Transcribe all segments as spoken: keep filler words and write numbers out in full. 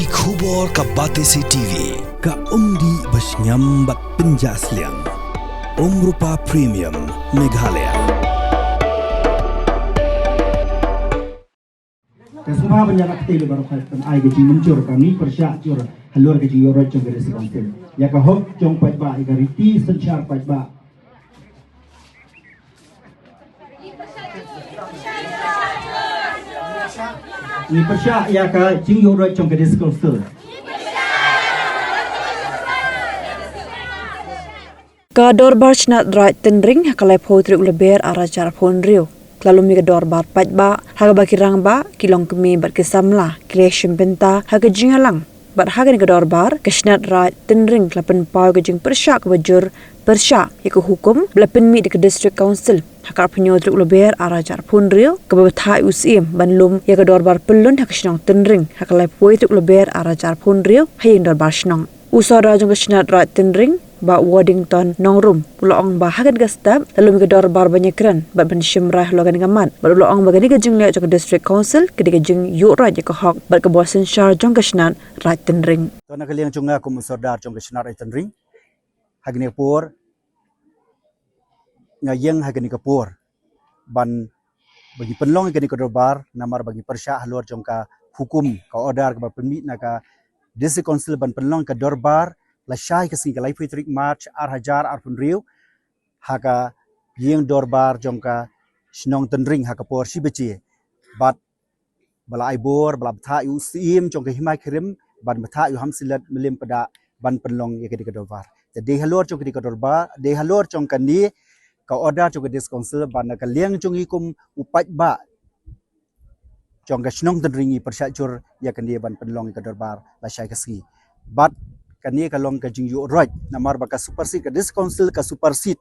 Khubor ka Batesi T V, ka umdih ba shngiam bad pynjah sliang. Umrupa Premium, Meghalaya. Ka sngewbha ban ïa rak kti le baroh, kan ai ka jingmynjur ka ngi pyrshah jur halor ka jingïoh roi jong ka District Council ïa ka hok jong paidbah, ïa ka riti synshar paidbah. Ngi pyrshah ïa ka jingïoh roi jong ka District Council. Ka Dorbar Shnat Raid Tynring ha ka laiphew tarik u Lber ar hajar arphew hynriew. Ka la lum ïa ka dorbar paidbah ha kaba ki rangbah, ki longkmie bad ki samla ki la shim bynta ha ka jingïalang. Bad ha kane ka dorbar ka Shnat Raid Tynring ka la pynpaw ka jingpyrshah kaba jur pyrshah ïa ka hukum ba la pynmih da ka District Council ha ka arphew hynñiew tarik u Lber ar hajar arphew hynriew, kaba bthah ïa u Syiem ban lum ïa ka dorbar pyllun ha ka shnong Tynring ha ka laiphew tarik u Lber ar hajar arphew hynriew ha ïing dorbar shnong. U Sordar jong ka Shnat Raid Tynring, Bah Waddington Nongrum, u la ong ba ha kane ka step la lum ïa ka dorbar ban ïakren bad ban shim rai halor kane ka mat, bad u la ong ba kane ka jingleh jong ka District Council ka dei ka jingïoh roi ïa ka hok bad ka bor synshar jong ka Shnat Raid Tynring. To, na ka liang jong nga kum u Sordar jong ka Shnat Raid Tynring, ha kane ka por nga ïeng ha kane ka por ban, ba ngi pynlong ïa kane ka dorbar namar ba ngi pyrshah halor jong ka hukum, ka order kaba pynmih na ka District Council ban pynlong ka dorbar lashai ka sngi, ka laiphew tarik March ar hajar arphew hynriew, ha ka ïing dorbar jong ka shnong Tynring ha ka por shi baje. Bad ba la ai bor, ba la bthah ïa u Syiem jong ka Hima Khyriem ban bthah ïa u Hamsilet Mylliem Pdah ban pynlong ïa kane ka dorbar. Te dei halor jong kane ka dorbar, dei halor jong kane ka order jong ka District Council, ban na ka liang jong ngi kum u paidbah jong ka shnong Tynring ngi pyrshah jur ïa kane ban pynlong ïa ka dorbar lashai ka sngi. Bad kane ka long ka jingïoh roi namar ba ka supersede, ka District Council ka supersede.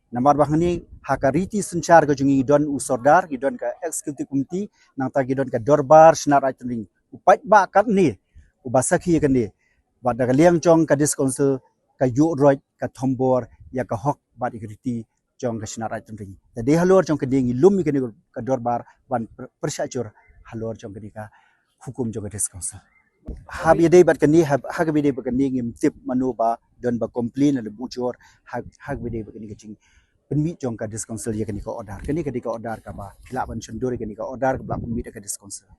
Namar ba hangne ha ka riti synshar ka jong ngi don u Sordar, ngi don ka Executive Committee, nangta ngi don ka Dorbar Shnat Raid Tynring. U paidbah katne uba sakhi ïa kane. Bad na ka liang jong ka District Council ka ïoh roi, ka thombor ïa ka hok bad ïa ka riti jong ka Shnat Raid Tynring. Te dei halor jong kane ngi lum ïa kane ka dorbar ban pyr-, pyrshah jur halor jong kane ka hukum jong ka District Council. Haba ïadei bad kane, ha, haba ïadei bad kane ngim tip mano ba don ba complain lane ba ujor ha, haba ïadei bad kane ka jingpynmih jong ka District Council ïa kane ka order. Kane ka dei ka order kaba ki lah ban shon dur ïa kane ka order kaba la pynmih da ka District Council.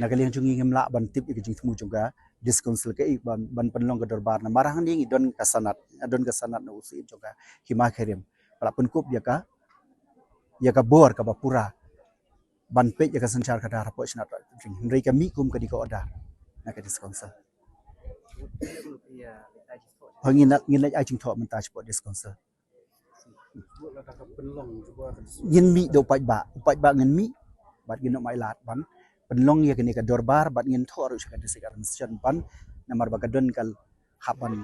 Na ka liang jong ngi ngim lah ban tip ïa ka jingthmu jong ka District Council kaei ban, ban pynlong ka dorbar namar hangne ngi don ka sanad, don ka sanad na u Syiem jong ka Hima Khyriem ba la pynkup ïa ka, ïa ka bor kaba pura ban peit ïa ka synshar khadar hapoh Shnat Raid Tynring. Hynrei ka mih kum kane ka order na ka District Council. Ngin, ngin ai jingthoh mynta shapoh District Council. Ngin mih da u paidbah, u paidbah ngin mih bad ngin ym ailad ban pynlong ïa kane ka dorbar bad ngin thoh ruh sha ka District Administration ban, namar ba ka don ka hap ban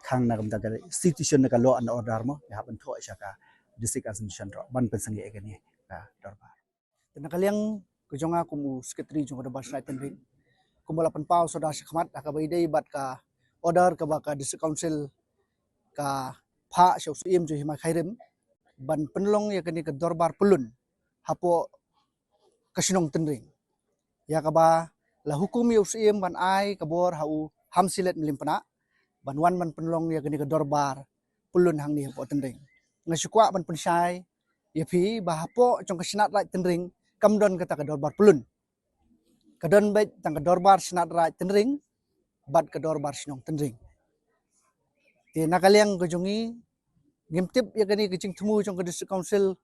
khang na ka bynta ka situation na ka law and order mo, ïa hap ban thoh sha ka District Administration ruh ban pynsangeh ïa kane ka dorbar. Te na ka liang ka jong nga kum u Secretary jong ka Dorbar Shnat Raid Tynring, kumba la pynpaw u Sordar shakhmat, ha kaba ïadei bad ka order kaba ka District Council ka phah sha u Syiem jong Hima Khyriem ban pynlong ïa kane ka dorbar pyllun hapoh ka shnong Tynring. Ïa kaba la hukum ïa u Syiem ban ai ka bor ha u Hamsilet Mylliem Pdah ban wan ban pynlong ïa kane ka dorbar pyllun hangne hapoh Tynring. Nga shu kwah ban pynshai ïa phi ba hapoh jong ka Shnat Raid Tynring kam don kata ka dorbar pyllun. Ka don beit tang ka Dorbar Shnat Raid Tynring bad ka Dorbar Shnong Tynring. Te na ka liang ka jong ngi ngim tip ïa kane ka jingthmu jong ka District Council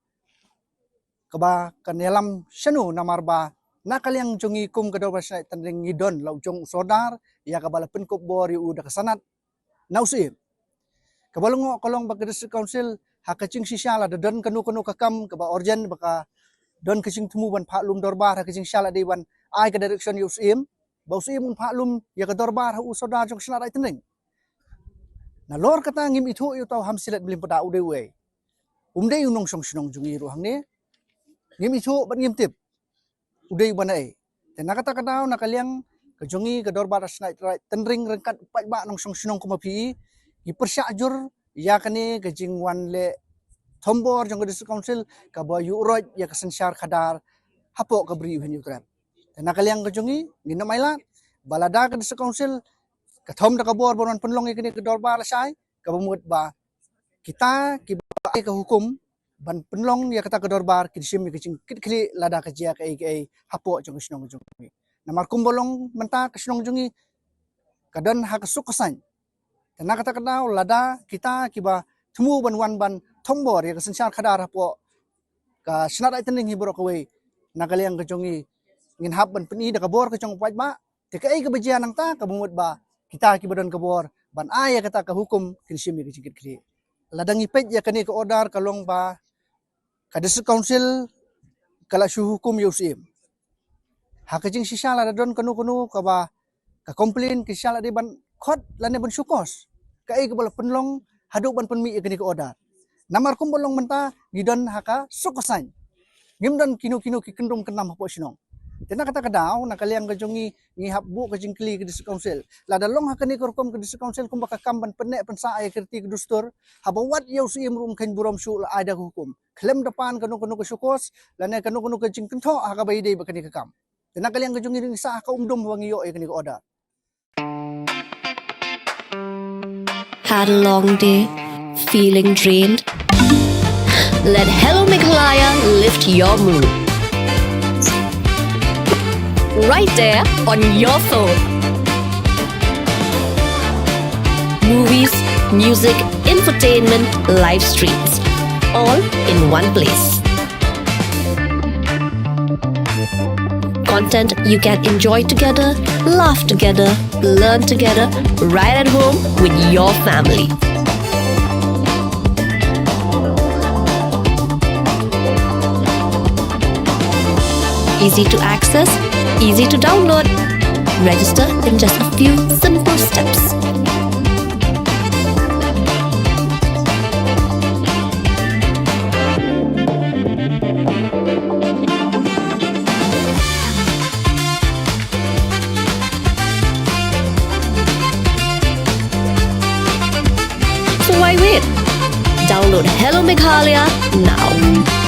kaba kan ïalam shano, namar ba na ka liang jong ngi kum ka Dorbar Shnat Raid Tynring ngi don la u jong u Sordar ïa kaba la pynkup bor ïa u da ka sanad na u Syiem. Kaba long, ka long ba ka District Council ha ka jingshisha lada don kano kano ka kam kaba urgent ba ka don ka jingthmu ban phah lum dorbar, ha ka jingshisha la dei ban ai ka direction ïa u Syiem ba u Syiem un phah lum ïa ka dorbar ha u Sordar jong ka Shnat Raid Tynring. Nalor kata ngim ithuh ïa uta u Hamsilet Mylliem Pdah u dei uei. Um dei u nongshong shnong jong ngi ruh hangne. Ngim ithuh bad ngim tip u dei uba naei. Te na kata ka daw na ka liang ka jong ngi ka Dorbar Shnat Raid Tynring ryngkat u paidbah nongshong shnong kum ma phi, ngi pyrshah jur ïa kane ka jingwan leh thombor jong ka District Council kaba ïuh roi ïa ka synshar khadar hapoh ka Bri u Hynñiewtrep. Te na ka liang ka jong ngi, ngin ym ailad ba lada ka District Council ka thom da ka bor ban wan pynlong ïa kane ka dorbar lashai, kaba mut ba kita kiba ai ka hukum ban pynlong ïa kata ka dorbar kin shim ïa ka jingkitkhlieh lada ka jia kaei kaei hapoh jong ka shnong jong ngi. Namar kumba long mynta ka shnong jong ngi ka don ha ka suk ka saiñ. Te na kata ka daw lada kita kiba thmu ban wan ban thombor ïa ka synshar khadar hapoh ka shnat ai tynning hi baroh kawei, na ka liang ka jong ngi ngin hap ban pyni da ka bor ka jong u paidbah. Te kaei kaba jia nangta kaba mut ba kita kiba don ka bor ban ai ïa kata ka hukum kin shim ïa ka jingkitkhlieh. Lada ngi peit ïa kane ka order ka long ba ka District Council ka la shu hukum ïa u Syiem. Ha ka jingshisha lada don kano kano kaba ka complain ki shisha la dei ban khot lane ban shu kos kaei kaba la pynlong haduh ban pynmih ïa kane ka order. Namar kumba long mynta ngi don ha ka suk ka saiñ. Ngim don kino kino ki kyndrum kyndam hapoh shnong. Te na kata ka daw na ka liang ka jong ngi ngi hap buh ka jingkylli ka District Council. Lada long ha kane ka rukom ka District Council kumba ka kam ban pynneh pynsah ïa ka riti ka dustur, haba wad ïa u Syiem ruh um kheiñ burom shuh la ai da ka hukum. Khlem da pan kano kano ka shu kos lane kano kano ka jingkynthoh ha kaba ïadei bad kane ka kam. Te na ka liang ka jong ngi ngi sah ha ka umdum haba ngi ïoh ïa kane ka order. Had a long day? Feeling drained? Let Hello Meghalaya lift your mood. Right there on your phone. Movies, music, entertainment, live streams, all in one place. Content you can enjoy together, laugh together, learn together, right at home with your family. Easy to access, easy to download. Register in just a few simple steps. So why wait? Download Hello Meghalaya now.